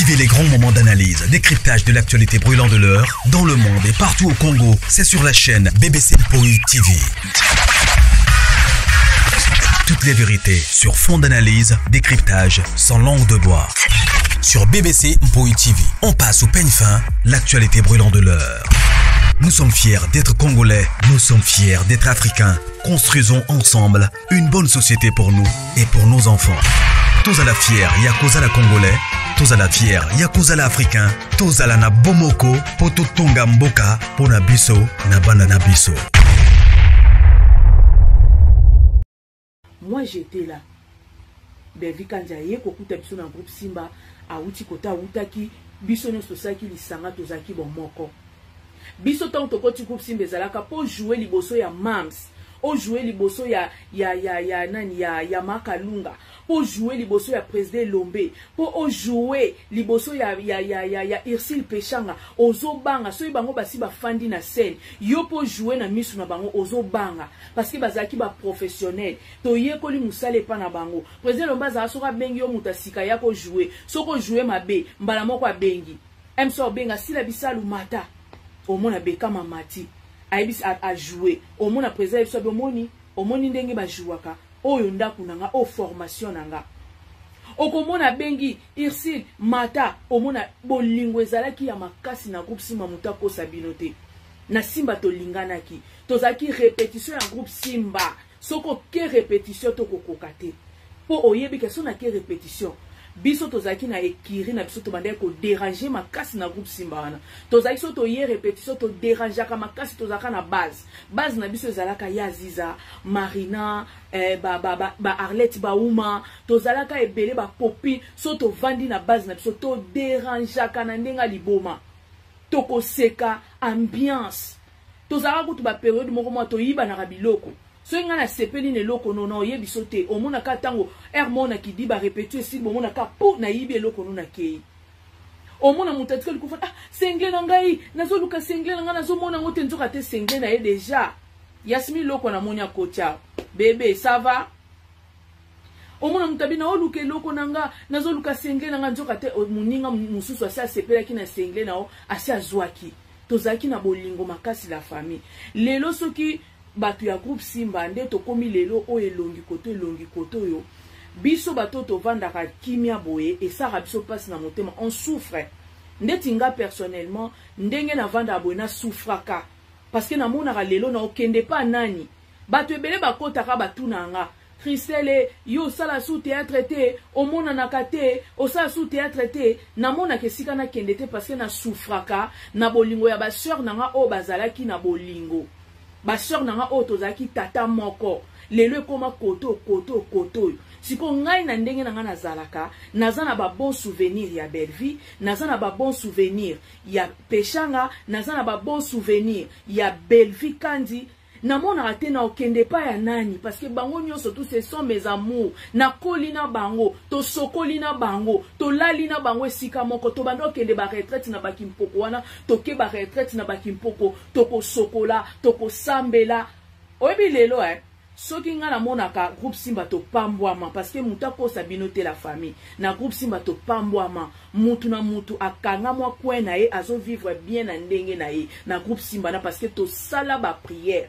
Vivez les grands moments d'analyse, décryptage de l'actualité brûlante de l'heure, dans le monde et partout au Congo. C'est sur la chaîne BBC Mpoi TV. Toutes les vérités sur fond d'analyse, décryptage, sans langue de bois. Sur BBC Mpoi TV, on passe au peigne fin l'actualité brûlante de l'heure. Nous sommes fiers d'être Congolais, nous sommes fiers d'être Africains. Construisons ensemble une bonne société pour nous et pour nos enfants. Tous à la fière, Yakoza la Congolais, tous à la fière, Yakoza la Africain, tous à la na Bomoko, Poto Tonga Mboka, Pona Biso, na Bana na Biso. Moi j'étais là. Belvi Kandia ye kokuta biso na groupe Simba awuti kota awutaki biso nyonso tosalaki lisanga tozalaki bomoko. Biso ntango tokoti groupe Simba ezalaka mpo jouer liboso ya Mams, ojoue liboso ya ya ya ya nani ya ya Makalunga, mpo jouer liboso ya président Elombe, mpo ojoue liboso ya ya ya ya, ya Ursule Peshanga, ozobanga soki bango basi bafandi na scène, yo mpo jouer na misu na bango ozobanga parce que bazalaki ba professionnel, toyekoli mosala epa na bango. Président Elombe azala soki abengi yo moto ya sika ya ko jouer, soki ojoue mabe mbala moko abengi MC obenga sila bisalu mata, omona bekama mati ayebisi a jouer, omona président ayebisi abi omoni omoni ndenge ba jouaka oyo ndako na nga oyo formation na nga. Okomona abengi Ursule mata, omona bolingo ezalaki ya makasi na groupe Simba, moto akosa bino te. Na Simba tolinganaki, tozalaki répétition ya groupe Simba, soki oke répétition tokokoka te mpo oyebi ke so nake répétition biso tozalaki na ekiri na biso tobandaki kodéranger makasi na groupe Simba wana. Tozalaki so toye répétition todérangeaka makasi, tozalaka na base base na biso ezalaka ya Aziza, Marina, ba, ba, ba, ba Arlette, Bauma, tozalaka ebele bapopi. So tovandi na base na biso todérangeaka na ndenge ya liboma, tokoseka ambiance. Tozalaka kutu baperiode moko mwa toyibanaka biloko. Soki ngai nasepeli na eloko no na oyebi so te, omonaka ntango heure moko nakidi barépétition esili, bomonaka po nayibi eloko no nakei. Omona moto atikali kufa, ah, singlet na ngai, nazoluka singlet na ngai, nazomona yango te, nzoka te singlet na ye déjà. Yasmi loko namoni akotia bebe, ça va. Omona moto abi naoluka eloko na nga, nazoluka singlet na nga, nzoka te moninga mosusu asi asepelaki na singlet na yo, asi azwaki. Tozalaki na bolingo makasi la famille. Lelo soki bato ya groupe Simba nde tokomi lelo oyo elongi koto elongi koto oyo biso bato tovandaka kimia boye, esaka biso mpasi na motema, on souffre. Ndeti nga personnellement ndenge navandaka boye nasouffraka parce que namonaka lelo na okende pa nani. Bato ebele bakotaka batuna nga, Christelle, yo osala su théâtre te, omonanaka te, osala su théâtre te. Namonaka esika nakende te parce que nasouffraka na bolingo ya basœur na nga oyo bazalaki na bolingo, basœur na nga oyo tozalaki tata moko. Lelo ekoma koto koto koto oyo sikoyo ngai na ndenge na ngai nazalaka, naza na babon souvenir ya Bellevie, naza na babon souvenir ya Peshanga, naza na babon souvenir ya Bellevie Kandi. Namonaka te na okende epai ya nani parce que bango nyonso tous ce sont mes amours. Nakoli na bango, tosokoli na bango, tolali na bango esika moko, tobanda okende ba retraite na bakimpoko wana, toke ba retraite na bakimpoko, tokosokola, tokosambela. Oyebi lelo soki nga namonaka groupe Simba topambwama parce que moto akosa bino te la famille. Na groupe Simba topambwama, mutu na mutu akanga mwa coin na ye, azovivre bien na ndenge na ye na groupe Simba na, parce que tosala ba prière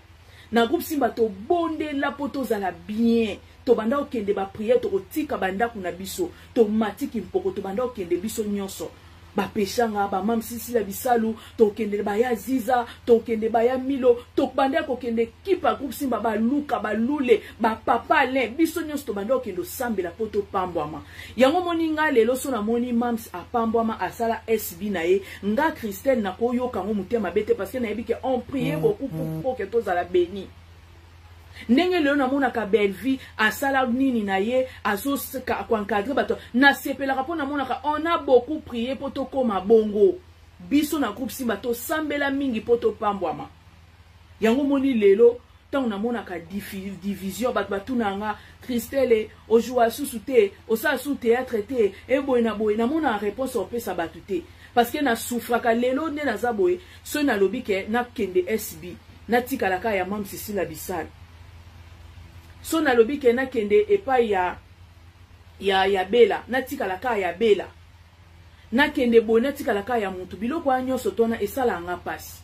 na groupe Simba, tobondela mpo tozala bien. Tobanda okende ba prière, tokotika bandako na biso, tomatiki mpoko, tobanda okende biso nyonso, bapeshanga, bamamsisila bisalu, tokende baya Ziza, tokende baya Milo, tobanda kokende kipa groupe Simba, baluka balule bapapa Alain, biso nyonso tobanda kokende osambela mpo topambwama. Yango moni nga lelo so namoni mams apambwama, asala SB na ye, nga Christelle nakoyoka yango motema mabe te parce que nayebi ke on prie beaucoup pour que tozala béni. Ndenge lelo namonaka Bellevie asala nini na ye, azokoencadre bato, nasepelaka mpo namonaka on a beaucoup prié mpo tokóma bongo. Biso na groupe Simba tosambela mingi mpo topambwama. Yango moni lelo ntango namonaka division, bato batuna nga, Christelle, ojoua susu te, osala susu théâtre te, eboye na boye, namonaka réponse opesa bato te parce que nasouffraka. Lelo nde naza boye, soki nalobi ke nakende SB, natikalaka ya mam Sisila Bisala. So nalobi ke nakende epai ya ya ya Bela, natikala kaka ya Bela. Nakende boye, natikala kaka ya mutu. Biloko wana nyonso to wana esalaka nga mpasi.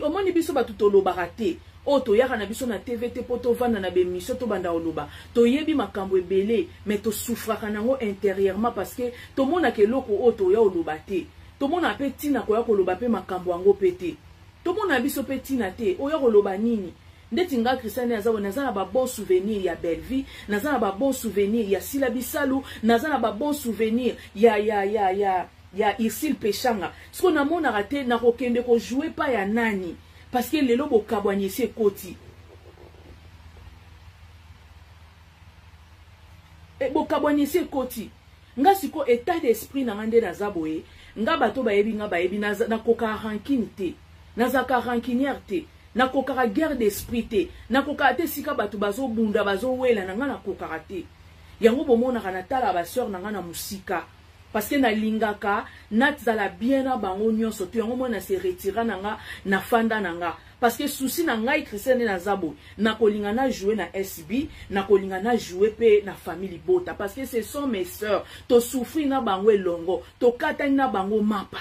Omoni biso bato tolobaka te, oyo toyaka na biso na TV te mpo tovanda na baémission, tobanda koloba. Toyebi makambo ebele, mais tosouffraka nango intérieurement, parce que tomonaka eloko oyo toya koloba te. Tomonaka mpe ntina koya koloba mpe makambo yango mpe te. Tomona biso mpe ntina te oya koloba nini. Ndeti nga Christian aza boye, naza na babon souvenir ya Bellevie, naza na babon souvenir ya Sila Bisalu, naza na babon souvenir ya Ursule Peshanga. Siko namonaka te nakokende kojouer pa ya nani, parce que lelo bokabwani esi ekoti. Bokabwani esi ekoti. Nga siko état d'esprit na nga nde naza boye. Nga bato bayebi nga, bayebi nakokaka rancune te, nazalaka rancunière te, nakokaka guerre d'esprit te, nakokaka te esika bato bazobunda, bazowela na nga, nakokaka te. Yango bomonaka natala basœur na nga na mosika, parce que nalingaka nazala bien na bango nyonso to. Yango mwana se retira na nga, nafanda na nga, parce que souci na ngai Christian nde naza boye, nakolinga na jouer na SB, nakolinga na jouer mpe na famille libota, parce que ce sont mes sœurs. Tosouffrir na bango elongo, tokatani na bango mapa,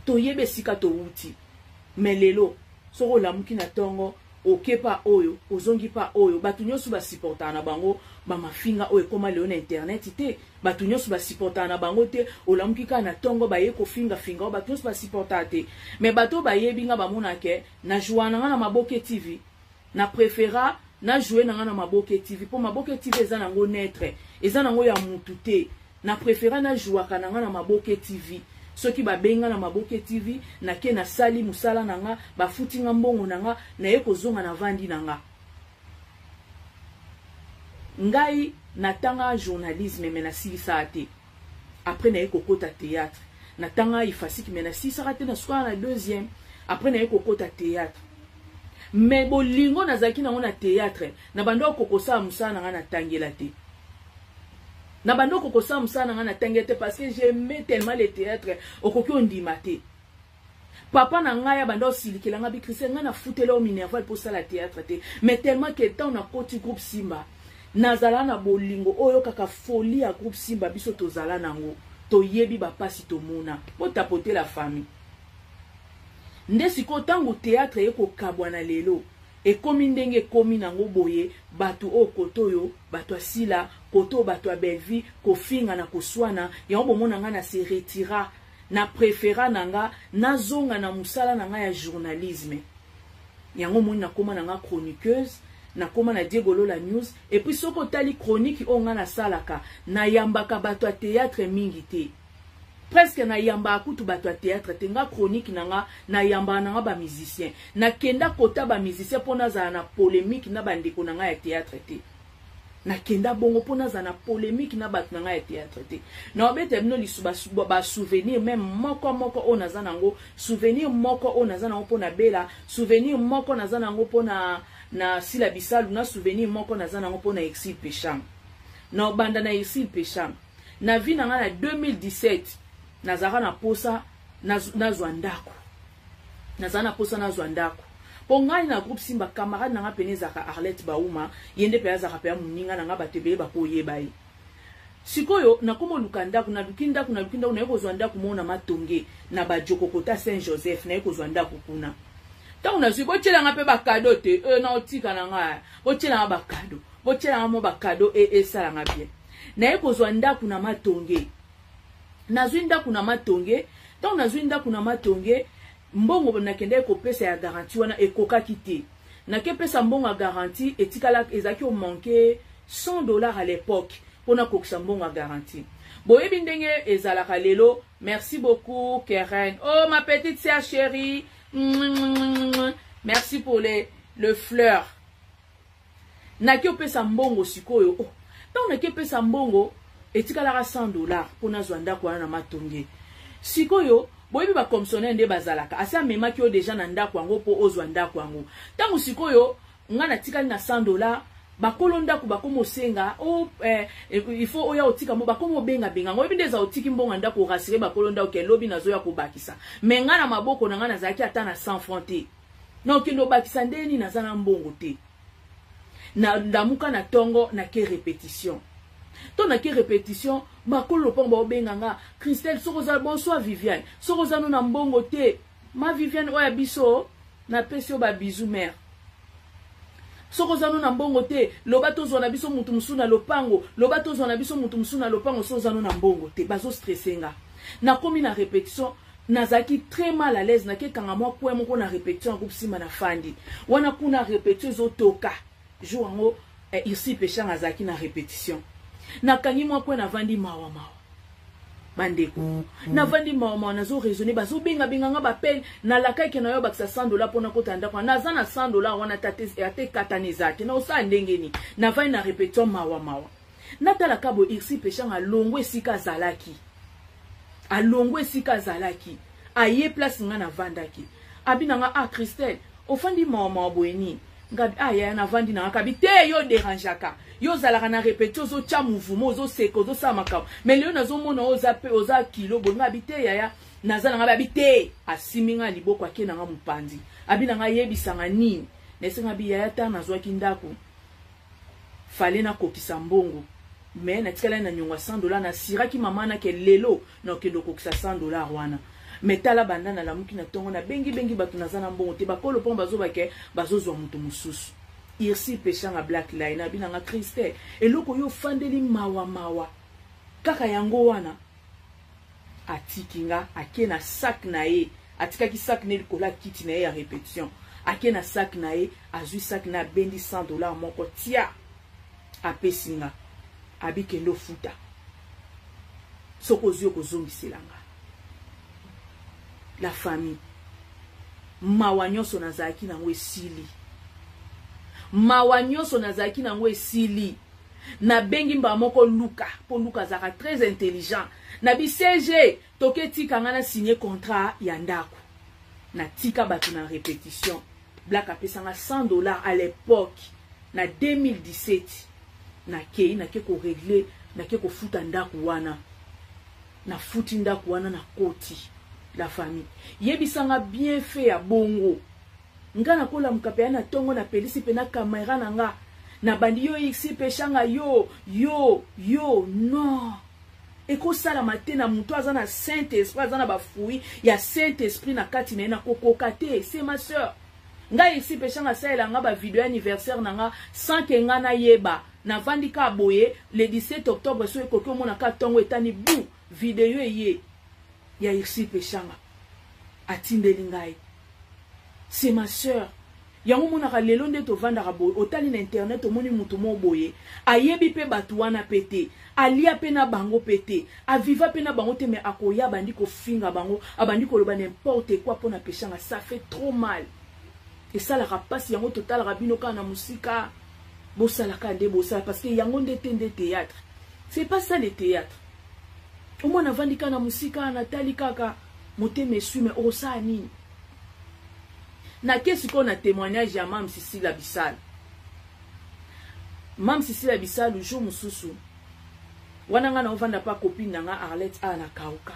toyebi esika towuti. Mais lelo soki olamuki na ntongo, okepa oyo, ozongi pa oyo, bato nyonso basupportaka na bango bamafinga oyo ekóma lelo na internet te. Bato nyonso basupportaka na bango te. Olamuki kaka na ntongo, baye kofingafinga oyo, bato nyonso basupportaka te. Mais bato oyo bayebi nga bamonake na joua na nga na Maboke TV. Na préféra na joue na nga na Maboke TV, mpo Maboke TV eza nango neutre, eza nango ya mutu te. Na préféra najouaka na nga na Maboke TV. Soki babenga na Maboke TV, nake, nasali mosala na nga, bafuti nga mbongo na nga, naye kozonga, navandi na nga. Ngai natanga journalisme, mais nasilisaka te. Après naye kokota théâtre. Natanga IFASIC, mais nasilisaka te, nasukaka na deuxième. Après naye kokota théâtre, mais bolingo nazalaki nango na théâtre, na bando okokosala mosala na ngai natangela te, na bando okokosala mosala na ngai natangela te, parce que j'aimais tellement le théâtre. Okoki ondima te, papa na ngai abanda osilikela ngai: "Bi Christian, ngai nafutela o minerval mpo osala théâtre te." Mais tellement que ntango nakoti groupe Simba, nazala na bolingo oyo kaka folie ya groupe Simba. Biso tozala nango, toyebi bapasi tomona, botapote la famille. Nde sikoyo ntango théâtre eye kokabwana, lelo ekomi ndenge ekomi nango boye. Bato oyo kote oyo bato asila, kote oyo bato ya Bellevie, kofinga na koswana. Yango bomona ngai na se retira, na préféra na nga nazonga na mosala na ngai ya journalisme. Yango moni nakóma na nga chroniqueuse, nakóma na Diego Lola News. Et puis soki otali chronique oyo ngai nasalaka, nayambaka bato ya théâtre mingi te, presque nayambaka kutu bato ya théâtre te. Nga chronique na nga, nayambaka na nga bamusicien. Nakenda kota bamusicien mpo nazala na polémique na bandeko na ngai ya théâtre te. Nakenda bongo mpo nazala na polémique na bato na ngai ya théâtre te. Naobeta bino basouvenir même moko moko oyo naza nango. Souvenir moko oyo naza nango mpo na Bela, souvenir moko naza nango mpo na Sila Bisalu, na souvenir moko naza nango mpo na Exil Peshang. Na obanda na Exil Peshang. Na vie na ngai na 2017, nazalaka na posa nazwa ndako, nazala na posa nazwa ndako, mpo ngai na groupe Simba, camarade na ngai pene ezalaka Arlette Bauma. Ye nde mpe azalaka mpe ya moninga na ngai, bato ebele bakoyeba ye. Sikoyo nakoma oluka ndako, naluki ndako, naluki ndako, naye kozwa ndako moko na Matonge, na Bajokokota Saint Joseph. Naye kozwa ndako kuna. Ntango nazwi, botielanga mpe bacadeau te, na otika na ngai, botielanga bacadeau, botielanga mo bacadeau, esalanga bien. Naye kozwa ndako na Matonge, nazwi ndako na Matonge. Ntango nazwi ndako na Matonge, mbongo nakendaki kopesa ya garantie wana ekokaki te. Nakepesa mbongo ya garantie, etikala ezalaki omanque 100 $ à l'époque mpona kokisa mbongo ya garantie. Boyebi ndenge ezalaka lelo. Merci beaucoup Keren, oh ma petite sœur chérie, merci pour les le fleur. Naki opesa mbongo sikoyo, oh, ntango naki epesa mbongo, etikalaka 100 $ mpo nazwa ndako wana na Matonge. Sikoyo boyebi bacommissionnaire nde bazalaka, asi amemaki yo déjà na ndako yango mpo ozwa ndako yango. Ntango sikoyo nga natikali na 100 $, bakolo ndako bakoma osenga o il faut oya otika mo, bakoma obengabenga ngo. Oyebi nde eza, otiki mbongo ya ndako, orassurer bakolo ndako ke lobi nazoya kobakisa. Mais nga na maboko na nga nazalaki ata na 100 franc te. Na okende obakisa ndeni? Naza na mbongo te. Nalamuka na ntongo, nake répétition. To nake repetition, bakolo lopango baobenga nga, Christelle soki oza, bonsoir Viviane, soki oza no na mbongo te, ma Viviane oyo ya biso, napesi yo ba bisous mère. Soki oza no na mbongo te, loba tozwa na biso mutu mosusu na lopango, loba tozwa na biso mutu mosusu na lopango, soki oza no na mbongo te, bazo stresse nga. Nakomi na repetition, nazalaki très mal à l'aise, nake kanga mwa coin moko na repetition ya groupe Simba na fandi. Wana kuna repetition ezotoka. Jour yango eh, Irsi Peshanga azalaki na repetition. Nakangi mwa coin navandi mawa mawa. Bandeko, navandi mawa mawa, nazo raisonner, bazo benga benga nga bapel, nalakaki na yo bakisa 100 $ pona kota ndako. Naza na 100 $ wana tate ate katana eza te. Na osala ndenge ni? Navandi na repetition mawa mawa. Natala kabo Irsi Peshanga alongwe esika azalaki. Alongwe esika azalaki. Aye place nga navandaki. Abi na nga, ah Christelle, ofandi mawa mawa boye nini? Ngabi, ah yaya navandi na nga kabi te yo dérangeaka. Yo ozalaka na répétition, ozotia mouvement, ozoseka, ozosala makambo. Mais lelo nazomona oza pe oza kilo boye. Ngabi te yaya, naza na nga abi te. Asimi nga liboko ake na nga mopanzi. Abi na nga yebisanga nini? Nayesinga bi yaya ta nazwaki ndako. Fallait nakokisa mbongo. Mais natikala na nyongo ya 100 $, nasiraki mama na ke lelo na okende okokisa 100 $ wana. Mais tala banda nalamuki na tongo na bengi bengi bato naza na mbongo te, bakolo mpo bazoba ke bazozwa moto mosusu. Irsi Peshanga Black Line abi nanga Christelle, eloko yo ofandeli mawa mawa kaka yango wana. Atiki nga ake na sac na ye, atikaki sac ne likolo ya kiti na ye ya répétition. Ake na sac na ye, azwi sac na abendi 100 $ moko tia apesi nga, abi kende ofuta soki ozwi okozongisela nga. La famille, mawa nyonso nazalaki nango esili, mawa nyonso nazalaki nango esili. Nabengi mbala moko Luka, po Luka azalaka très intelligent. Nabi CG, toke tika nga na signer contrat ya ndako. Natika bato na répétition. Black apesanga 100 $ à l'époque na 2017. Nakei, nake ko régler, nake kofuta ndako wana. Nafuti ndako wana na koti. La famille, yebisanga bien fait ya bongo. Nga nakolamuka pe na tongo na pelisi pe na caméra na nga. Na bandi yo ixi Peshanga yo yo yo non. Ekosalama te na moto aza na Saint-Esprit, aza na ba fruits ya Saint-Esprit na kati na ye, na kokoka te. C'est ma sœur. Nga ixi Peshanga asalela nga ba video anniversaire na nga sans que nga nayeba. Navandi ka boye le 17 octobre so ekoki omona ka tongo etani bu video eye ya Irsi Peshanga atindeli ngai. C'est ma sœur. Yango monaka lelo nde tovandaka boye, otali na internet omoni mutu moko boye, ayebi pe bato wana pe te, alia pe na bango pe te, aviva pe na bango te, mais akoya abandi kofinga bango, abandi koloba n'importe quoi pona Peshanga. Ça fait trop mal. Esalaka pasi, yango totalaka bino kaka na mosika, bosalaka nde bosala, parce que yango nde te nde théâtre. C'est pas ça le théâtre. Omwana avandi kaka na mosika, natali kaka motema esui, mais okosala nini? Nake sikoyo na témoignage ya Mam Sisila Bisalu. Mam Sisila Bisalu jour mosusu wana nga na ovanda pa copine na nga Arlette a na Kauka.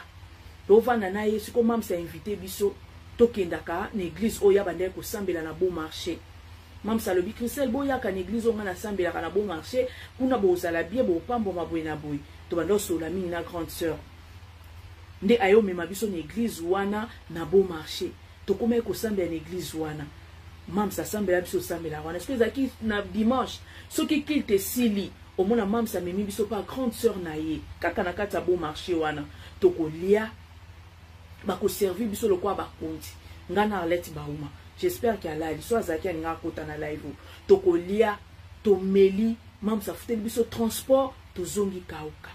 Tovanda na ye sikoyo Mam sa invité biso tokendaka na église oyo ya bandaki kosambela na Beau Marché. Mam alobi Christelle boyaka na église oyo nga nasambelaka na Beau Marché, kuna bozala bien, bopambwama boye na boye. Tobanda osola mingi na grande sœur. Nde aye omema biso na église wana na Beau Marché. Tokomaki kosambela na église wana. Mams asambela biso osambela wana. Soki ezalaki na dimanche, soki culte esili, omona Mams amemi biso pa grande sœur na ye, kaka na kati ya Beau Marché wana. Tokolia, bakoservir biso lokola bakonzi. Nga na Arlette Bauma. J'espère qu'il alali. So azalaki alinga akota na live. Tokolia, tomeli, Mams afuteli biso transport, tozongi Kauka.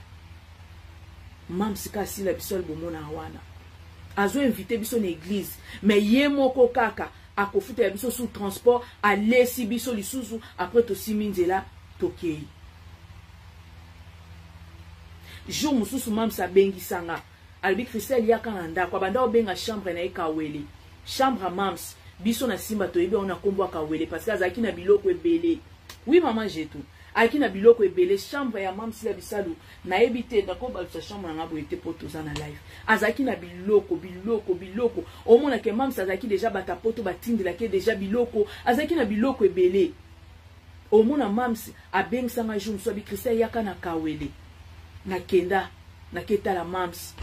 Mams ka asila biso albomona wana. Azo invité biso na église, mais ye moko kaka akofutela biso sous transport, alesi biso lisusu, après tosimi nzela tokei. Jour mosusu Mams abengisanga, alobi Christelle yaka na ndako, abanda obenga chambre na ye Kawele. Chambre à Mams, biso na Simba toyebi yango na kombo ya Kawele parce que azalaki na biloko ebele. Oui maman Jetou, azalaki na biloko ebele, chambre ya Mams ya Bisalu, nayebi te nakobalusa chambre na nga boye te po toza na live. Azalaki na biloko, biloko, biloko. Omona ke Mams azalaki déjà bata poto batindelaki déjà biloko, azalaki na biloko ebele. Omona mams abengisa nga jour mosusu abi Christian yaka na kawele. Nakenda naketala mams.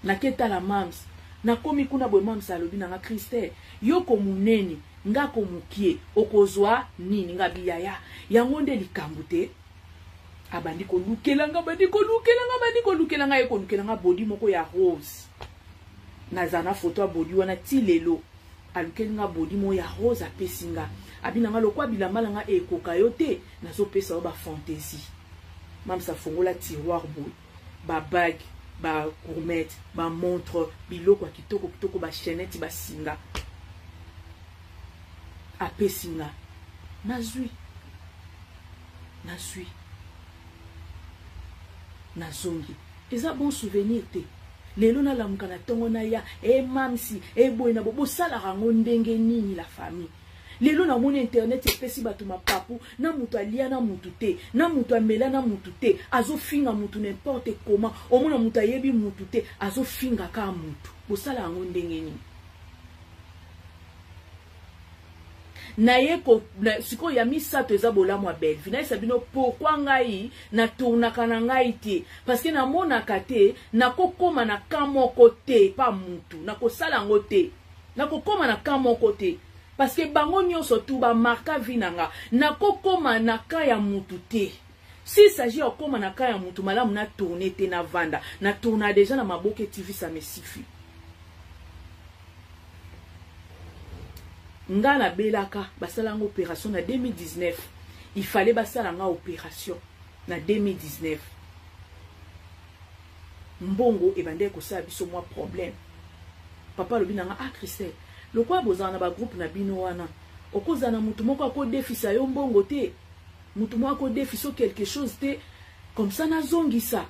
Naketala mams. Nakomi kuna boye mams alobi na nga Christian yo ko munene nga ko mukie okozwa nini nga bi yaya yango nde likambo te. Abandi kolukela nga abandi kolukela nga abandi kolukela nga ye kolukela nga body moko ya rose. Naza na photo ya body wana ti lelo. Alukeli nga body moko ya rose apesi nga. Abi na nga lokwa bilamba na nga ekoka yo te, nazopesa yo ba fantaisie. Mamsa afongola tiroir boye, ba bague, ba gourmette, ba montre, biloko ya kitoko kitoko, ba chaînette, ba singa. Apesi nga. Nazwi. Nazwi. Nazongi. Eza bon souvenir te. Lelo nalamuka na tongo naya e mamsi e boye na bo bosalaka yango ndenge nini la famille. Lelo namoni internet epesi bato mapapu na moto alia na moto te na moto amela na moto te azofinga moto n'importe comment. Omona moto ayebi moto te azofinga kaka moto. Bosala yango ndenge nini? Naye ko na, sikoyo ya misato eza bolamu ya Bellevue. Nayesa bino pourquoi ngai na tournaka na ngai te, parce que namonaka te nakokoma na camp moko te pa mutu, nakosala yango te, nakokoma na camp moko te parce que bango nyonso tu ba marka vie na nga, nakokoma na camp ya mutu te. S'il s'agit ya kokoma na camp ya mutu, malamu na tourner te, na vanda, na tourna déjà na Maboke TV, ça me suffit. Nga nabelaka, basala nga opération na 2019. Il fallait basala nga opération na 2019. Mbongo ebandaki kosala biso mwa problème. Papa alobi na nga, ah Christelle, lokola bozala na ba groupe na bino wana, okozala na mutu moko akodefisa yo mbongo te, mutu moko akodefisa yo quelque chose te, comme ça nazongisa.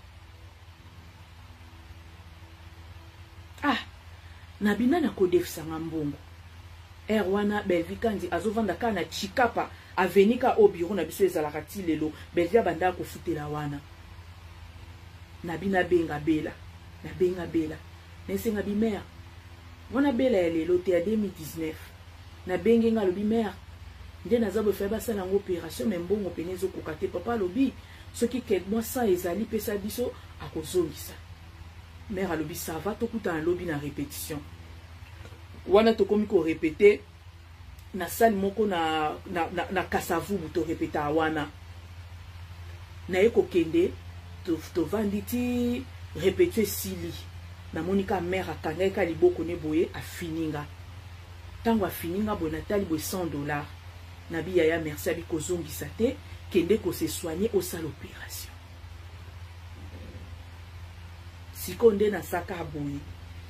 Ah, nabina nakodefisa nga mbongo. Heure wana Bellevue Kandi azovanda kaka na Chikapa avenue ka oyo bureau na biso ezalaka ti lelo. Bellevue abandaka kofutela wana. Nabina benga Bella, nabenga Bella. Nasenga bi mère. Wana Bella ya lelo te ya 2019. Nabenge nga alobi mère, nde naza boye faye basala yango opération mais mbongo pene ezokoka te. Papa alobi soki quelque mois 100 ezali pesa biso akozongisa. Mère alobi ça va, tokutana lobi na répétition. Wana tokomi ko répéter na salle moko na Kasavubu, to répéta wana. Naye kokende, tovandi ti répétition esili. Namoni ka mère akangaki ka liboko ne boye afininga. Tango afininga boye natali boye $100. Nabi yaya merci abi kozongisa te, kende ko se soigner osala opération. Siko nde nasaka boye,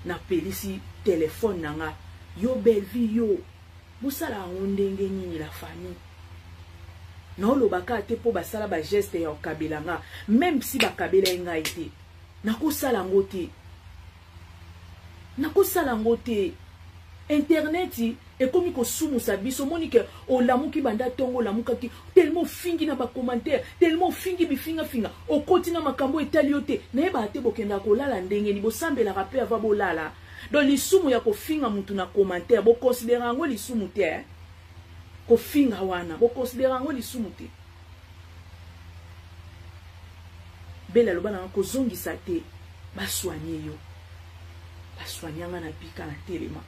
napelisi téléphone na nga. Yo Bellevue yo, bosala yango ndenge nini la famille? Naolobaka te po basala ba geste ya kokabela nga, même si bakabela ye ngai te, nakosala yango te. Nakosala yango te. Internet ekomi kosumusa biso. Omoni ke olamuki banda tongo, olamukaki tellement ofingi na ba commentaire, tellement ofingi bifinga-finga, okoti na makambo etali yo te. Nayebaka te bokendaka kolala ndenge nini, bosambelaka pe avant bolala. Donc lisumu ya kofinga mutu na commentaire, boconsidérer yango lisumu te, hein? Kofinga wana, boconsidérer yango lisumu te. Bella aloba na nga kozongisa te, basoigne yo. Basoigne nga na bika na telema.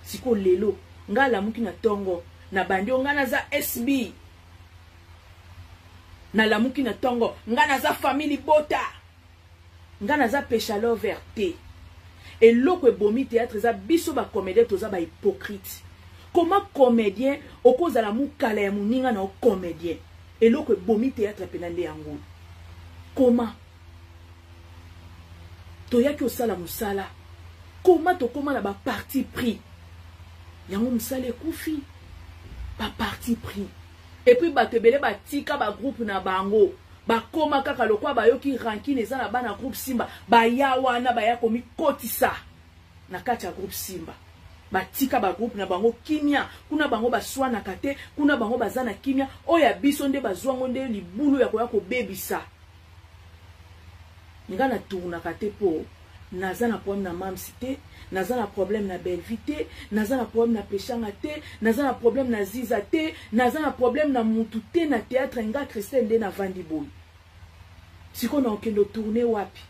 Siko lelo nga alamuki na tongo, na bandi nga naza SB. Nalamuki na tongo, nga naza famille bota. Nga naza pesha lover te. Eloko ebomi théâtre eza biso ba comédien toza ba hypocrite. Comment comédien okozala mukala ya muninga na comédien? Eloko ebomi théâtre pena nde yango. Comment toyaki osala musala? Comment tokoma na ba parti pris? Yango musala ekufi. Ba parti pris. Et puis bato ebele batika ba groupe na bango. Bakoma kaka lokwa bayoki rancune eza na bana groupe Simba, baya wana baya komikotisa na kati ya groupe Simba. Batika ba groupe na bango kimia, kuna bango baswanaka te, kuna bango baza na kimia, oyo ya biso nde bazwango nde libulu ya koya kobebisa. Nga na tournaka te po Naza na problème na Mam's te, naza na problème na Bellevue te, naza na problème na Peshanga te, naza na problème na Ziza te, naza na problème na mutu te na théâtre. Nga Christelle nde navandi boye. Sikoyo na okende otourne wapi?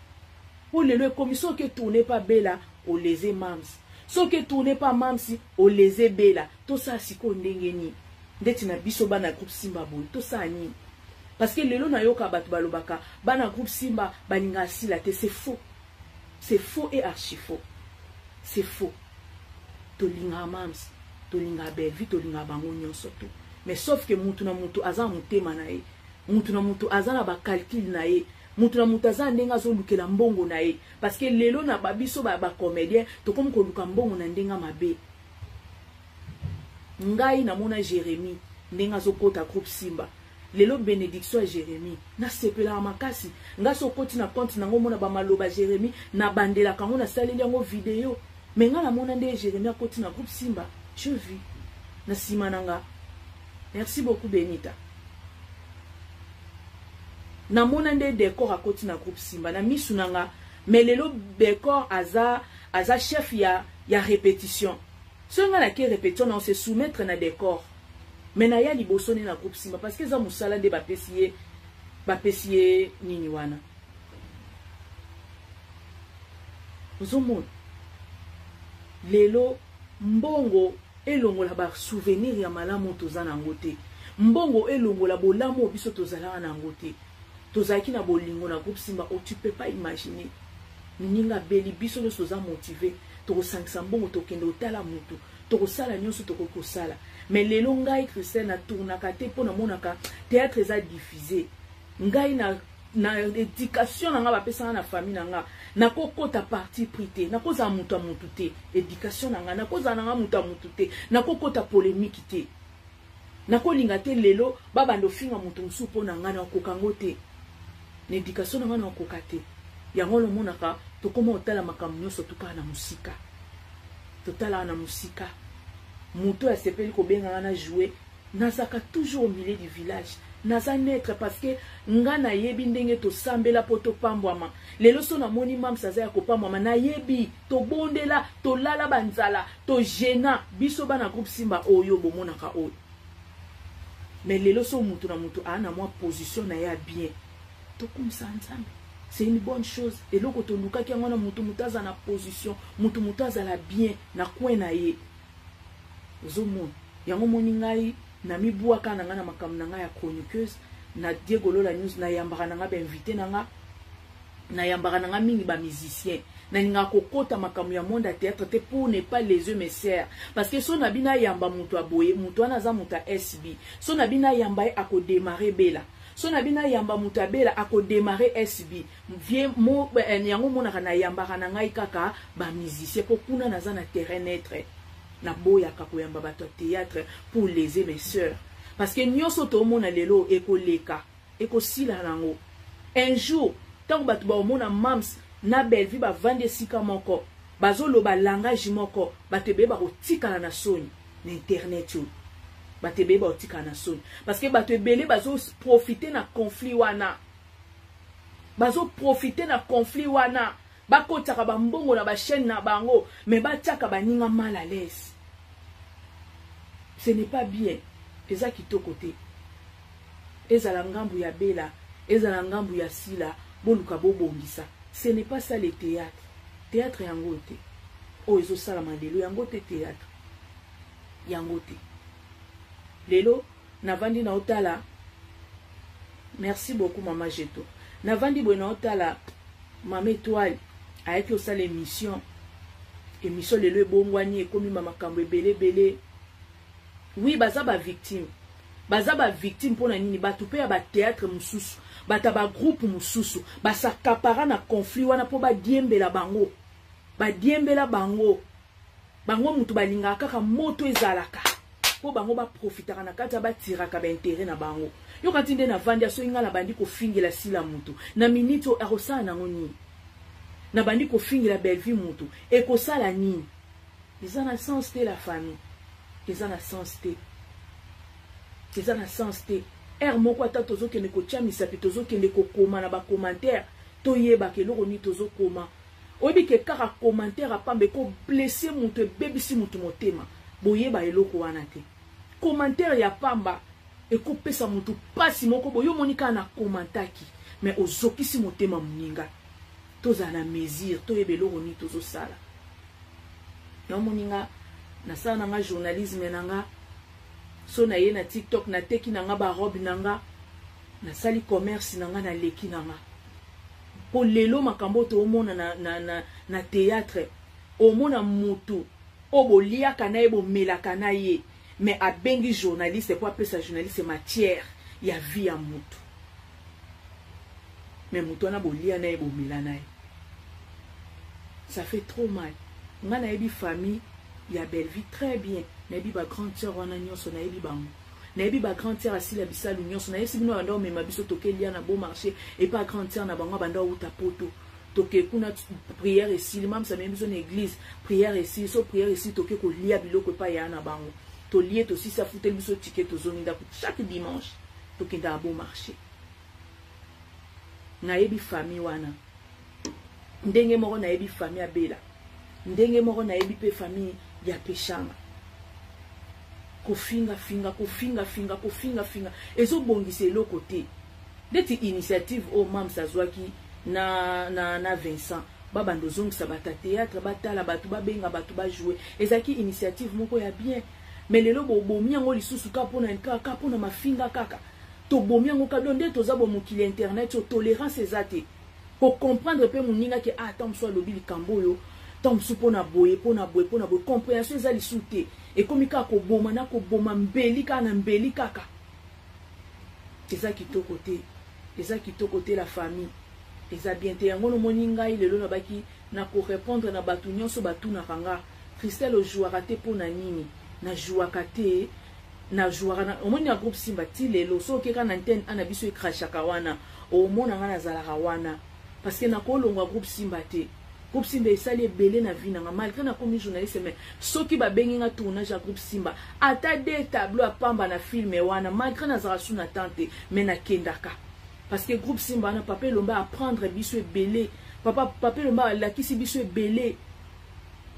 Mpo lelo ekomi soki etourne pa Bella, oleze Mams. Soki etourne pa Mams, oleze Bella. Tosala sikoyo ndenge nini? Ndeti na biso bana groupe Simba boye, tosala nini? Parce que lelo nayoka bato balobaka bana groupe Simba balingaka Sila te. C'est faux. C'est faux et archi faux. C'est faux. Tolingaka Mams, tolingaka Bellevue, tolingaka bango nyonso tout. Mais sauf que mutu na mutu aza na motema na ye. Mutu na mutu aza na ba calcul na ye. Mutu na mutu aza ndenge azolukela mbongo na ye. Parce que lelo na ba biso ba, ba comédien tokomi koluka mbongo na ndenge mabe. Ngai namona Jérémie ndenge azokota groupe Simba. Lelo bénédiction ya Jérémie nasepelaka makasi. Nga so okoti na compte nango omona ba maloba Jérémie, nabandelaka yango, nasaleli yango video. Mais nga namona nde Jérémie akoti na groupe Simba, je vis na nsima na nga. Merci beaucoup Benita. Namona nde Decor akoti na groupe Simba na misu na nga. Mais lelo Decor aza, aza chef ya répétition. Soki nga nake répétition na se soumettre na Decor. Mais na ya liboso ne na groupe Simba parce que eza musala nde bapesi ye, bapesi ye nini wana. Ozomona lelo mbongo elongola ba souvenir ya malamu toza nango te. Mbongo elongola bolamu biso tozalaka nango te. Tozalaki na bolingo na groupe Simba, oh, tu peux pas imaginer. Mininga beli biso nyonso toza motivé, tokosangisa mbongo tokende otala mutu, tokosala nyonso tokoki kosala. Mais lelo ngai Christelle na tournaka te mpo namonaka théâtre eza diffusé. Ngai na éducation na nga bapesanga na famille na nga, nakokota parti pris te, nakozala mutu ya mutu te. Éducation na nga, nakozala na nga mutu ya mutu te, nakokota polémique te. Nakolinga te lelo babanda ofinga mutu mosusu mpo na nga, nakoka yango te. Na éducation na nga nakoka te. Yango lomonaka tokoma otala makambo nyonso tukaka na mosika. Totalaka na mosika. Moto asepeli kobenga nga na jouer, nazaka toujours au milieu du village. Naza neutre parce que nga nayebi ndenge tosambela po topambwama. Lelo so namoni Mams aza ya kopambwama, nayebi tobondela, tolala banzala, togena biso bana groupe Simba oyo bomonaka oyo. Mais lelo so mutu na mutu a na mwa position na ya bien, tokumisa Nzambe. C'est une bonne chose. Eloko tolukaki yango na mutu mutu aza na position, mutu mutu azala bien na coin na ye. Ozomona yango moni ngai na mibwaka na ngai na makambo na ngai ya chroniqueuse na Diego Lola News, nayambaka na ngai ba invité na ngai, nayambaka na ngai mingi ba musicien. Nalingaka kokota makambo ya monde ya théâtre te pour ne pas les yeux mes sœurs, parce que so na bino ayamba mutu aboye, mutu wana aza mutu ya SB. So na bino ayamba ye akodémarrer Bella, so na bino ayamba mutu ya Bella akodémarrer SB. Vie mo yango monaka nayambaka na ngai kaka ba musicien po kuna naza na terrain neutre. Naboyaka koyamba bato ya théâtre pour léser mes sœurs, parce que nyonso tomona lelo ekoleka, ekosila nango un jour. Ntango bato baomona Mams na Bellevue bavandi esika moko, bazoloba langage moko, bato ebele bakotikala na soni na internet oyo. Bato ebele bakotikala na soni parce que bato ebele bazoprofite na conflit wana, bazoprofite na conflit wana, bakotaka bambongo na bachaîne na bango, mais batiaka baninga mal à l'aise. Ce n'est pas bien, eza kitoko te. Ezala ngambu ya Bella, ezala ngambu ya Sila, boluka bobongisa. Ce n'est pas ça le théâtre. Théâtre yango te oyo ezosalama lelo, yango te théâtre, yango te. Lelo navandi na otala, merci beaucoup mama Jeto, navandi boye na otala mama Étoile ayaki osala émission. Émission lelo ebongwani, ekomi ma makambo ebele ebele. Oui, baza ba victime, baza ba victime mpona nini? Bato mpe ya bathéâtre mosusu, bato ya bagroupe mosusu basakapara na conflit wana mpo badiembela bango, badiembela bango. Bango mutu balingaka kaka moto ezalaka mpo bango baprofitaka na kati ya batiraka baintérêt na bango. Yoka ti nde navandi asoki ngai nabandi kofingela Sila mutu na minute oyo akosala nango nini? Nabandi kofingela Bellevue mutu ekosala nini? Eza na sens te la famille, eza na sens te, eza na sens te. Heure moko ata tozokende kotia misapi, tozokende kokoma na bacommentaire, toyebaka eloko nini tozokoma. Oyebi ke kaka commentaire ya pamba eko blesser mutu, ebebisi mutu motema. Boyeba eloko wana te. Commentaire ya pamba ekopesa mutu pasi moko boye. Yo omoni kaka na commentaki mais ozokisi motema moninga. Tozala na mesure, toyeba eloko nini tozosala. Na omoni nga nasala na nga journalisme na nga, so na ye na TikTok nateki na nga ba robe na nga, nasali commerce na nga, naleki na nga. Po lelo makambo oyo toomona na, na, na, na théâtre, omona mutu oyo boliaka na ye, bomelaka na ye, mais abengi journaliste po apesa journaliste matière ya vie ya mutu. Mais mutu wana bolia na ye, bomela na ye. Ça fait trop mal. Nga nayebi famille ya Bellevue très bien. Nayebi ba grande sœur wana nyonso, nayebi bango. Nayebi ba grande sœur asila bisalu nyonso. Nayebisi bino banda omema biso toke lia na beau marché et pas grande sœur na bango banda outa poto. Toke kuna prière esili, mamsa memi biso na église, prière esili, so prière esili toke kolia biloko epai ya na bango. Tolie tosisi afuteli biso ticket tozongi ndako chaque dimanche tokenda na beau marché. Nayebi famille wana. Ndenge moko nayebi famille Abela. Ndenge moko nayebi pe famille ya Peshanga. Kofinga finga, kofinga finga, kofinga finga ezobongisa eloko te. Ndeti initiative oyo Mams azwaki na, na, na Vincent, babanda ozongisa bato ya théâtre, batala bato, babenga bato, bajouer. Ezalaki initiative moko ya bien. Mais lelo bobomi yango lisusu kaka mpona kaka mpona mafinga kaka. Tobomi yango kaka nde toza bo mokili ya internet oyo tolérance eza te. Ko comprendre pe moninga ke ah tango mosusu alobi likambo oyo, tango mosusu mpona boye, mpona boye, mpona boye. Compréhension eza lisusu te. Ekomi kaka koboma na koboma, mbeli kaka na mbeli kaka. Eza kitoko te. Eza kitoko te la famille. Eza bien te. Yango nomoni ngai lelo nabaki na ko répondre na bato nyonso batunaka nga. Christelle ojouaka te mpona nini? Na jouaka te. Na jouaka na omoni na groupe Simba ti lelo so okeka na antenne A na biso ekrashaka wana omona nga nazalaka wana parce que nakolongwa groupe Simba te. Groupe Simba esali ebele na vie nanga malgré nakomi journaliste mais soki babengi nga tournage ya groupe Simba ata deux tableaux ya pamba na film wana malgré nazalaka su na temps te mais nakendaka parce que groupe Simba wana papa Elombe apprendre biso ebele, papa Elombe alakisi biso ebele.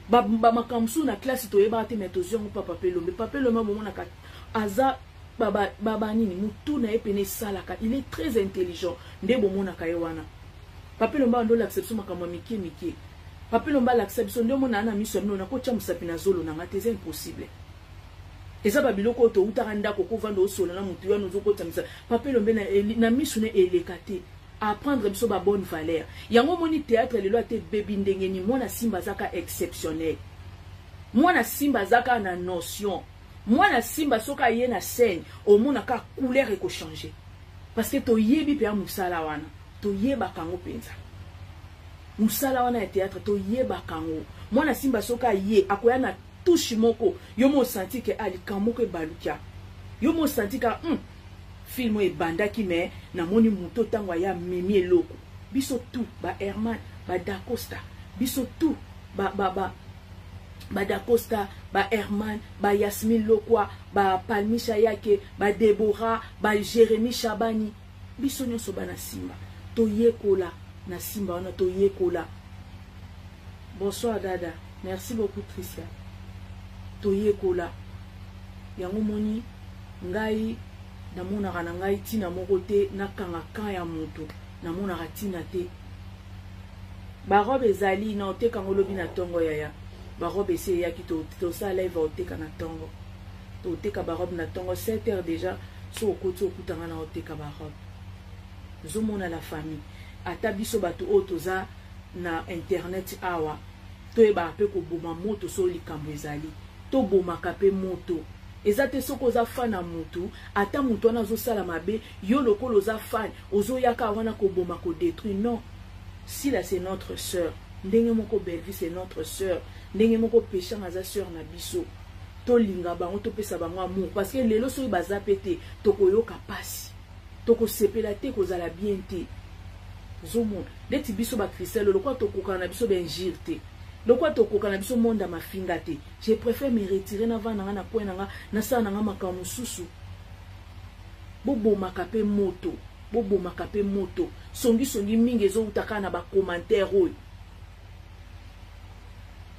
Ba makambo mosusu na classe toyebaka te mais tozwi yango pa papa Elombe. Papa Elombe bomonaka aza ba nini mutu na ye pene esalaka, il est très intelligent nde bomonaka ye wana. Papa Elombe ando olakisa biso makambo ya mike mike. Papa Elombe alakisa biso nde omona na miso ya bino nakotya mosapi na zolo na nga te, eza impossible. Eza ba biloko oyo toutaka ndako kovanda osola na mutu wana ozokotisa mosapi. Papa Elombe na miso na eleka te. Apprendre biso ba bonne valeur. Yango moni théâtre lelo ate baby ndenge ni mwana Simba azaka exceptionnel. Mwana Simba azaka na notion. Mwana Simba soka ye na scène, omona ka couleur eko changer. Parce que toyebi pe musala wana, toyeba kango penza. Musala wana ya théâtre toyeba kango. Mwana Simba soka ye akoya na touche moko, yo mo senti que ali kamoko ebalukia. Yo mo senti ka film oyo ebandaki mais namoni moto ntango aya memi eloko. Biso tout ba Herman, ba Dacosta, biso tout ba ba ba ba Dacosta, ba Herman, ba Yasmine Lokwa, ba Palmisha Yake, ba Deborah, ba Jérémy Chabani, biso nyonso bana Simba. Toyekola na Simba wana toyekola. Bonsoir Dada, merci beaucoup Tricia. Toyekola. Yango moni ngai namonaka na ngai tina moko te nakanga camp ya moto, namonaka tina te. Ba robe ezali na oteka ngo lobi na tongo yaya. Ba robe esi eyaki tosala live oteka na tongo. Toteka ba robe na tongo 7 heures déjà so okoti okutanga na oteka ba robe. Zomona la famille. Ata biso bato oyo toza na internet awa toyebaka pe koboma moto so likambo ezali. Tobomaka pe moto. Eza te soki oza fan ya mutu, ata mutu wana azosala mabe, yo lokola oza fan, ozoyaka wana koboma ko détruire. Non. Sila c'est notre sœur. Ndenge moko Bellevue c'est notre sœur. Ndenge moko Peshanga aza sœur na biso. Tolinga bango, topesa bango amour parce que lelo soki baza pe te, tokoyoka pasi. Tokosepela te, kozala bien te. Zomona ndeti biso ba Christelle lokola tokokana na biso ba injure te. Lokola tokoka na biso monde ya mafinga te. Je préfère me retirer na vanda na coin na nga, na sala na nga makambo mosusu. Bobomaka pe moto, bobomaka pe moto. Songi songi mingi ezowuta kaka na ba commentaire oyo.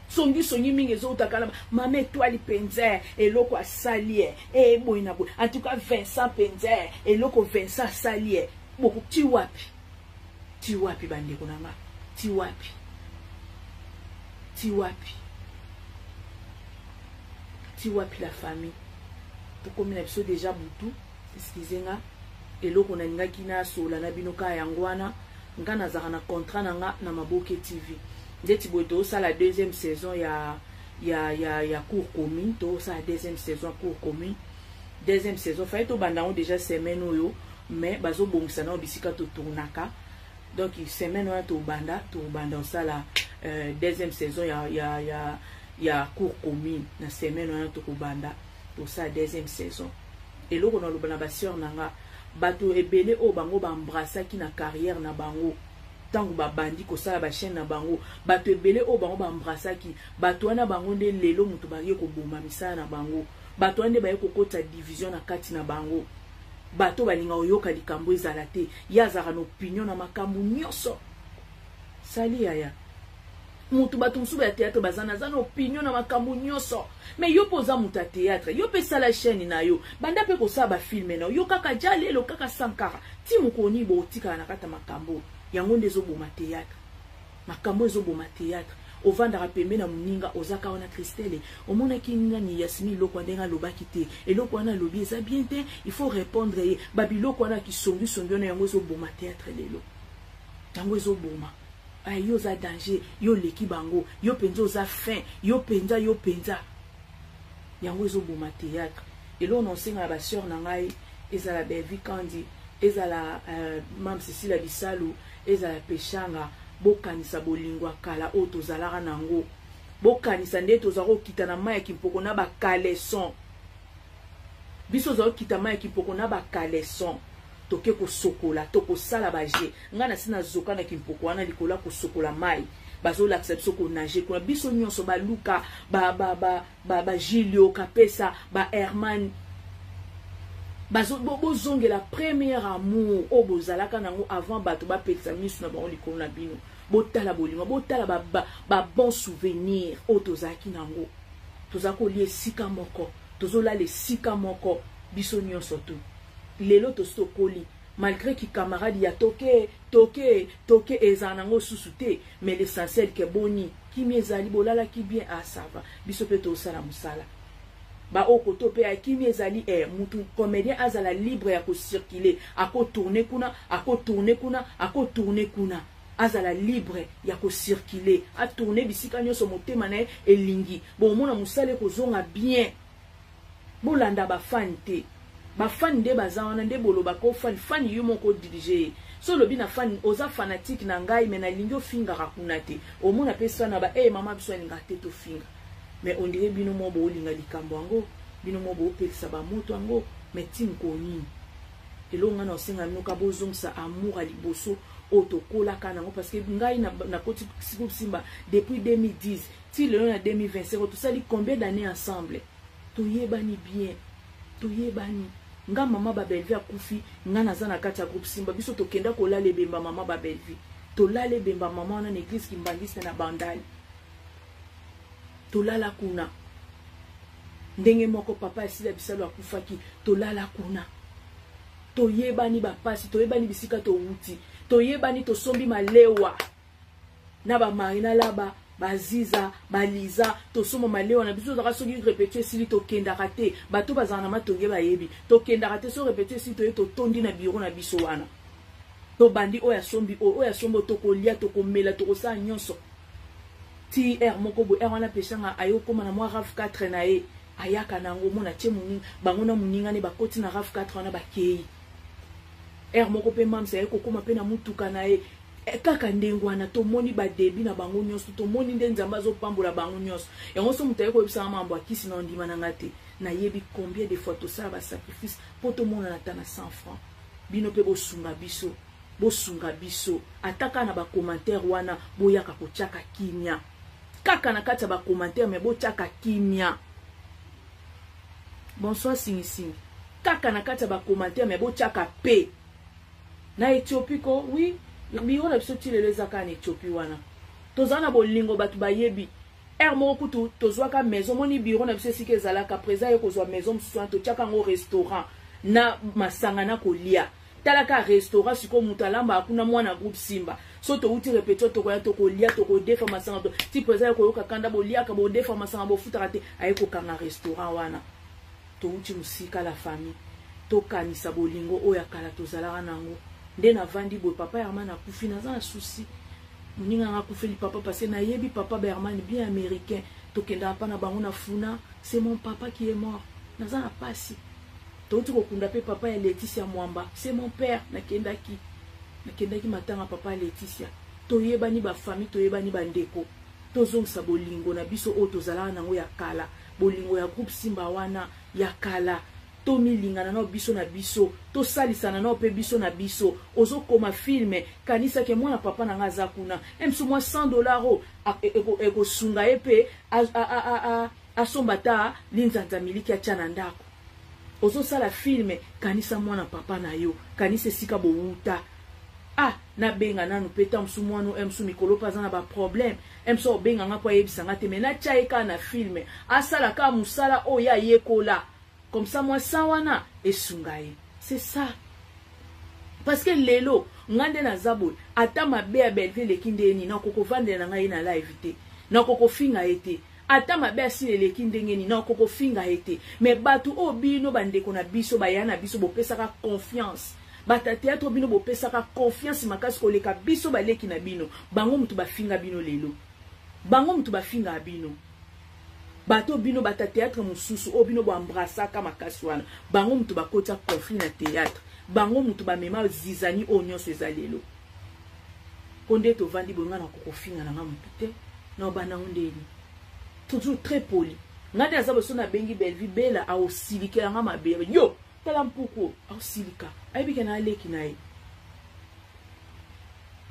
Songisongi mingi ezowutaka na mama Etoile mpenza, eloko asali ye e boye na boye. En tout cas Vincent mpenza, eloko Vincent asali ye boko ti wapi, ti wapi bandeko na nga, ti wapi, ti wapi, ti wapi la famille. Tokomi na biso deja butu, excuse nga, eloko nalingaki nasola na bino kaka yango wana. Nga nazalaka na contrat na nga na Maboke TV. Ndeti boye tozosala deuxième saison ya cours commune, tozosala deuxième saison ya cours commune. Deuxième saison faye tobanda yango déjà semaine oyo, mais bazobongisa nao bisika totournaka. Donc semaine wana tobanda kosala deuxième saison ya cours commune. Na semaine wana tokobanda tosala deuxième saison. Eloko naloba na basœur na nga, bato ebele oyo bango baembrassaki na carrière na bango ntango babandi kosala bachaîne na bango, bato ebele oyo bango baembrassaki, bato wana bango nde lelo moto baye koboma misala na bango, bato wana nde baye kokotisa division na kati na bango. Bato balinga koyoka likambo ezala te, ye azalaka na opinion na makambo nyonso. Sali yaya moto, bato mosusu ya théâtre baza naza na opinion na makambo nyonso, mais yo mpe oza moto ya théâtre, yo mpe sala chaîne na yo, banda mpe kosala bafilme na yo, yo kaka ja lelo kaka Sankara ti mokolo nini bokotikala na kati ya makambo yango nde ezoboma théâtre. Makambo ezoboma théâtre, ovandaka pembe na moninga, ozaka wana Christelle, omonaki nani Yasmi eloko ndenge alobaki te, eloko wana alobi eza bien te, il faut répondre ye. Babiloko wana kisongisongi wana yango ezoboma théâtre lelo, yango ezoboma. Ay, yo oza danger, yo oleki bango, yo mpenza oza fin, yo mpenza, yo mpenza, yango ezoboma théâtre. Eloko na osenga na basœur na ngai, ezala Belvi Kandi, ezala Mam Sisila Bisalu, ezala Peshanga, bokanisa bolingo ya kala oyo tozalaka nango, bokanisa nde tozala kokita na mai ya kimpoko na bakaleson. Biso ozala kokita mai ya kimpoko na bakaleson, toke kosokola, tokosala baje. Ngai nasi nazoka na kimpoko wana likolo ya kosokola mai, bazolakisa biso konage kuna, biso nyonso baluka ba Gilio Kapesa, ba Herman, bozongela premier amour oyo bozalaka nango avant bato bapekisa miso na bango likolo na bino. Botala bolingo, botala babon souvenir oyo tozalaki nango. Toza kolia esika moko, tozolala esika moko, biso nyonso tu. Lelo tosi tokoli, malgré ki camarade ya toke toke toke ezala nango susu te, mais l'essentiel ke boni kimi ezali, bolalaki bien, ah ça va, biso mpe tosala mosala baoyo koto mpe akimi ezali mutu comédien azala libre ya kocirculer, akotourne kuna, akotourne kuna, akotourne kuna, azala libre ya kocirculer, atourne bisika nyonso motema na ye elingi. Bomona mosala ekozonga bien. Bolanda bafani te, bafani nde baza wana nde bolobaka ofani fani, yo moko odirige ye. So olobi na fani oza fanatique na ngai, me nalingi ofingaka kuna te, omona mpe sana ba mama biso alingaka te tofinga, mais on dirait bino mo boolinga likambo yango, bino mo boopelisa bamoto yango. Mais ti mokolo nini? Eloko ngai na osenga bino ka bozongisa amour ya liboso oyo tokolaka nango, parce que ngai nakoti groupe Simba depuis 2010 ti lelo na 2025, tosali combien d'années ensemble, toyebani bien, toyebani. Nga mama Babelvi akufi, nga naza na kati ya groupe Simba, biso tokenda kolala ebemba mama Babelvi, tolala ebemba mama wana na église kimbangiste na Bandali, tolala kuna. Ndenge moko papa Esila Bisalo akufaki, tolala kuna. Toyebani bapasi, toyebani bisika towuti, toyebani, tosombi malewa na bamarina laba, baziza, baliza, tosomba malewa na biso. Tozalaka soki répétition esili tokendaka te, bato bazala na matonge bayebi, tokendaka te. So répétition esili, toye totondi na biro na biso wana, tobandi oyo asombi oyo, oyo asombi oyo, tokolia, tokomela, tokosala nyonso ti heure moko boye. Heure wana Peshanga aye okóma na mwa RAV4 na ye, ayaka na yango, omona tie moninga bango na moninga ne bakoti na RAV4 wana, bakei. Heure moko mpe Mamsi aye kokóma mpe na mutuka na ye kaka ndenge wana. Tomoni badebi na bango nyonso, tomoni nde Nzambe azopambola bango nyonso. Yango so moto aye koyebisanga mambo akisi na ondima na nga te. Nayebi combien de fois tosala basacrifice mpo tomonana ata na 100 francs. Bino mpe bosunga biso, bosunga biso ata kaka na bacommentaire wana, boyaka kotiaka kimia kaka na kati ya bacommentaire, me botiaka kimia. Bonsoir Singisingi, kaka na kati ya bacommentaire, me botiaka pe na Éthiopie ko. Oui, biro na biso ti lelo eza kaka na Éthiopie wana. Toza na bolingo, bato bayebi. Heure moko kutu tozwaka maison, moni bureau na biso esika ezalaka, président ye kozwa maison mosusu wana totiaka yango restaurant na masanga na kolia. Talaka restaurant sikoyo moto alambaka kuna mwana groupe Simba. So towuti repetition tokoya tokolia tokodefa masanga to ti président ye koyoka kanda boliaka bodefa masanga bofutaka te aye kokanga restaurant wana. Towuti mosika la famille. Tokanisa bolingo oyo ya kala tozalaka nango. Nde navandi boye papa Herman akufi naza na souci. Moninga nga akufeli papa parce que nayebi papa Berman bien américain. Tokendaka pa na bango na funa, c'est mon papa qui est mort. Naza na pasi. Touti kokunda pe papa ya Laetitia Mwamba, c'est mon père. Nakendaki. Nakendaki matanga papa ya Laetitia. Toyebani ba famille, toyebani ba ndeko. Tozongisa bolingo na biso oyo tozalaka nango ya kala. Bolingo ya groupe Simba wana ya kala. Tomilingana nao biso na biso, tosalisana nao pe biso na biso. Ozokoma film, kanisa ke mwana papa na nga aza kuna. Msu mwa 100 dollars oyo ekosunga ye pe asomba ata linzanza miliki atia na ndako. Ozosala film, kanisa mwana papa na yo, kanisa esika bowuta. Ah, nabenga nanu pe ta mosusu mwana oyo mosusu mikolo pe aza na ba problème. Mosusu obenga nga po ayebisa nga te, mais natia ye kaka na film, asala kaka mosala oyo ye ayekola. Comme ça moi ça wana esunga ye. C'est ça. Parce que lelo nga nde naza boye, ata mabe ya Bellevue eleki nde nini, nakoki kovandela na ngai ye na live te, nakoki kofinga ye te. Ata mabe asili eleki ndenge nini, nakoki kofinga ye te. Mais bato oyo bino bandeko na biso, baya na biso bopesaka confiance. Bata théâtre bino bopesaka confiance makasi koleka biso baleki na bino. Bango mutu bafinga bino lelo. Bango mutu bafinga bino. Bato bino bata théâtre mosusu oyo bino bo embrassaka makasi wana. Bango mutu bakotia conflit na théâtre. Bango mutu bamema zizani oyo nyonso eza lelo. Ko nde tovandi boye nga na kokofinga na nga mutu te. Na obanda ngo ndeni. Toujours très poli. Nga nde aza boso na bengi Bellevue Bella aosilikela nga mabe. Yo tala mpuku aosilika. Ayebi ke na aleki na ye.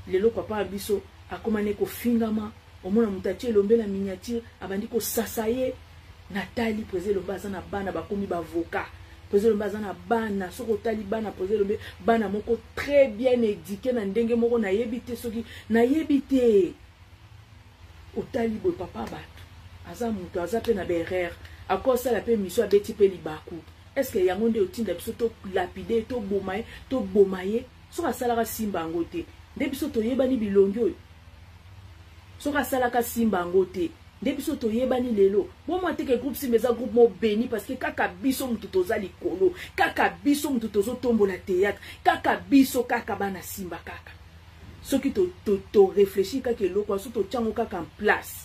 Lelo papa ya biso akoma ne kofingama. Omona moto atie elombe na miniature abandi kosasa ye. Natali président Elombe aza na bana bakomi ba avocat. Président Elombe aza na bana, soki otali bana président Elombe bana moko très bien éduqué na ndenge moko nayebi te soki nayebi te. Otali boye papa bato aza moto aza pe na ba erreur, akosala pe mission abeti pe libaku. Est-ce que yango nde otinda biso to lapider to boma ye, to boma ye? Soki asalaka simba yango te nde biso toyebani bilongi oyo. Soki asalaka simba yango te nde biso toyebani lelo. Bomwa te ke groupe Simba eza groupe mo béni parce que kaka biso mutu toza likolo, kaka biso mutu tozotombola théâtre, kaka biso kaka bana Simba kaka. Soki to to to réfléchir kaka eloko so to tiango kaka en place.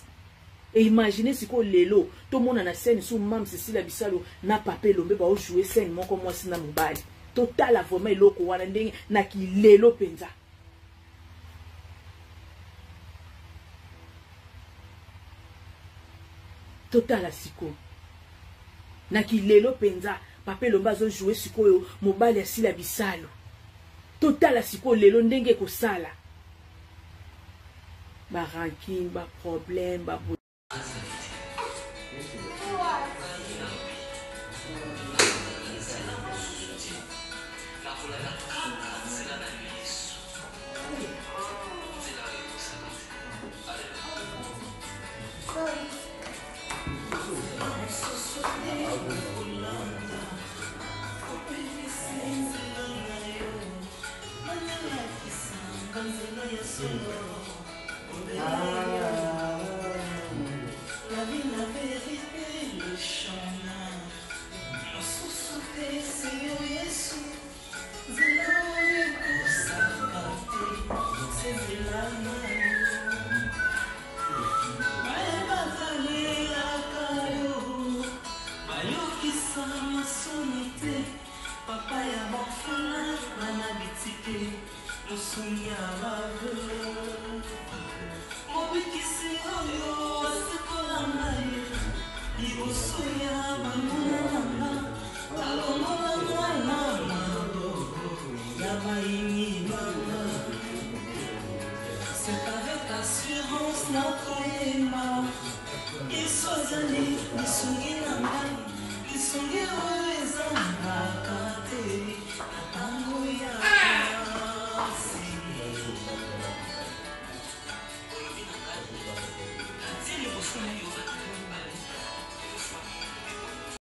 Et imaginez siko lelo tomona na scène sous Mam Cecilia Bisalo na Papa Elombe ba jouer scène moko mwasi na mobali. Totala vraiment eloko wana ndenge na kilelo penza. Totala siko na kilelo penza Papa Elombe azo jouer sikoyo mobali asila Bisalo. Totala sikoyo lelo ndenge ekosala. Ba rancune, ba problème, ba